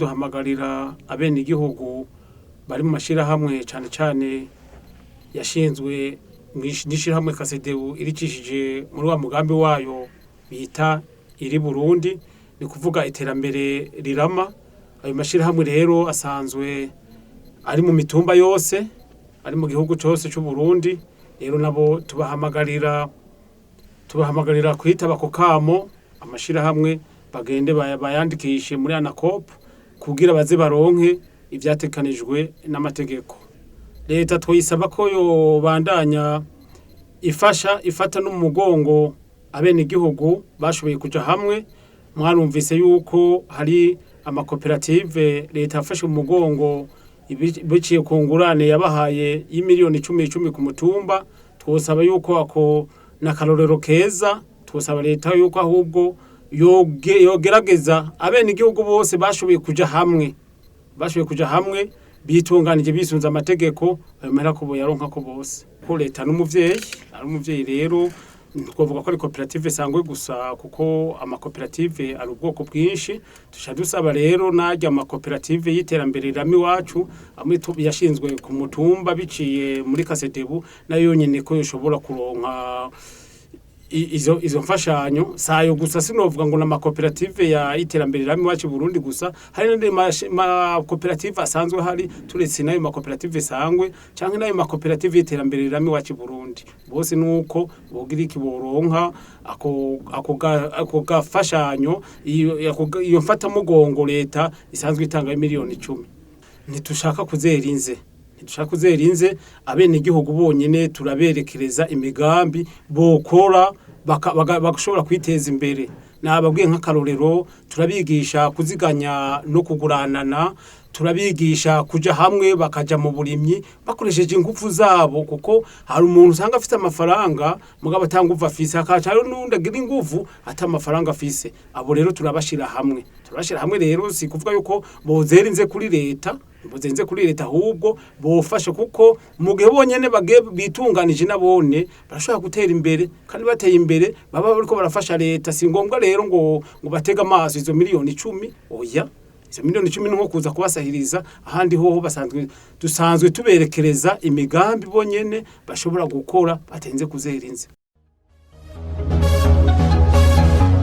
Duhamagarira abenegihugu bari mu mashirahamwe, cane cane yashinzwe n'ishirahamwe Kasedebu iricishije muri wa mugambi wayo bita iri Burundi, ni kuvuga iterambere rirama. Ayo mashirahamwe rero asanzwe ari mu mitumba yose ari mu gihugu cose c'u Burundi. Rero nabo tubahamagarira kwitaba ako kamo, amashirahamwe bagende bayandikishe muri ANACOP kugira baze baronke ivyatekanijwe n'amategeko. Leta twoyisaba ko yobandanya ifasha, ifata no mu mugongo abenegihugu bashoboye kuja hamwe. Mwarumvise yuko hari amakoperative leta yafashe mu mugongo biciye ku ngurane yabahaye y'imiliyoni icumi icumi ku mutumba. Twosaba yuko ako n'akarorero keza. Twosaba leta yuko ahubwo yogerageza abenegihugu bose bashoboye kuja hamwe bitunganije bisunze amategeko, ayo mahera ko boyaronka ko bose, ko leta n'umuvyeyi, ari umuvyeyi. Rero twovuga ko ari koperative sangwe gusa, kuko amakoperative ari ubwoko bwinshi. Tuca dusaba rero narya amakoperative y'iterambere rirama iwacu, amwe yashinzwe ku mutumba biciye muri Kasedebu, nayo yonyene ko yoshobora kuronka izo mfashanyo. Sayo gusa, sinovuga ngo n'amakoperative ya iterambere rirama iwacu i Burundi gusa, hari n'andi makoperative asanzwe hari turetse n'ayo makoperative sangwe canke n'ayo makoperative y'iterambere rirama iwacu i Burundi. Bose nuko bogira iki, boronka ako gafashanyo, iyo mfatamugongo leta isanzwe itanga 10 miliyoni. Ntitushaka kuzera inze abenegihugu bonyene. Turaberekereza imigambi bokora bagashobora kwiteza imbere. Nababwiye nk'akarorero, turabigisha kuziganya no kuguranana, turabigisha kuja hamwe bakaja mu burimyi bakoresheje ingufu zabo, kuko hari umuntu usanga afite amafaranga mugabo ata nguvu afise, hakaca hariho n'uwundi agira inguvu ata amafaranga afise. Abo rero turabashira hamwe. Turabashira hamwe rero si kuvuga yuko bozera inze kuri leta, bozenze kuri leta, ahubwo bofashe, kuko mu gihe bonyene bagiye bitunganije nabone barashobora gutera imbere, kandi bateye imbere baba bariko barafasha leta. Si ngombwa rero ngo batege amaso izo 10 miliyoni, oya. Izo 10 miliyoni ni nko kuza kubasahiriza, ahandi hoho basanzwe dusanzwe tuberekereza imigambi bonyene bashobora gukora batenze kuzera inze.